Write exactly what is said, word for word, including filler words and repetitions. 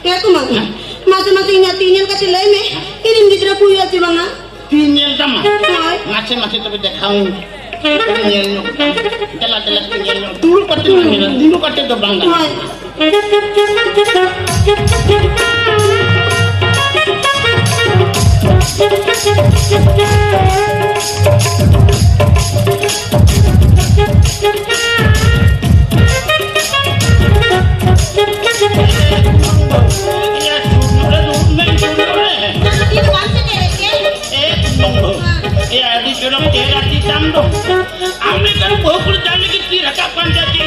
ᱦᱮᱸ ᱛᱚ ᱢᱟ, ᱢᱟᱥᱮ ᱢᱟᱥᱮ ᱤᱧᱟᱹᱜ ᱛᱤ ᱧᱮᱞ ᱠᱟᱛᱮ ᱞᱟᱹᱭ ᱢᱮ, ᱤᱧ ᱨᱮᱱ ᱜᱤᱫᱽᱨᱟᱹ ᱠᱚ ᱦᱩᱭᱩᱜᱼᱟ ᱪᱮ ᱵᱟᱝᱟ? ᱛᱤ ᱧᱮᱞ ᱛᱟᱢᱟ? ᱦᱳᱭ᱾ ᱢᱟᱥᱮ ᱢᱟᱥᱮ ᱛᱚᱵᱮ ᱫᱮᱠᱷᱟᱣ ᱤᱧ ᱢᱮ᱾ ᱧᱮᱞ ᱧᱚᱜ ᱠᱟᱛᱮ᱾ ᱫᱮᱞᱟ ᱫᱮᱞᱟ ᱛᱤ ᱧᱮᱞ ᱧᱚᱜ᱾ ᱫᱩᱲᱩᱵ ᱠᱟᱛᱮ ᱢᱟ ᱧᱮᱞᱟ, ᱫᱩᱲᱩᱵ ᱠᱟᱛᱮ ᱫᱚ ᱵᱟᱝ ᱜᱟᱱᱚᱜᱼᱟ᱾ ᱦᱳᱭ᱾ ᱮᱭᱟ, ᱟᱹᱰᱤ ᱪᱚᱨᱚᱠ ᱪᱮᱦᱨᱟ ᱛᱤ ᱛᱟᱢ ᱫᱚ᱾ ᱟᱢ ᱞᱮᱠᱟᱱ ᱵᱟᱹᱦᱩ ᱠᱩᱲᱤ ᱡᱟᱦᱟᱸ ᱞᱟᱹᱜᱤᱫ ᱛᱤ ᱨᱟᱠᱟᱵ ᱠᱟᱱ ᱛᱟᱭᱟ, ᱛᱤ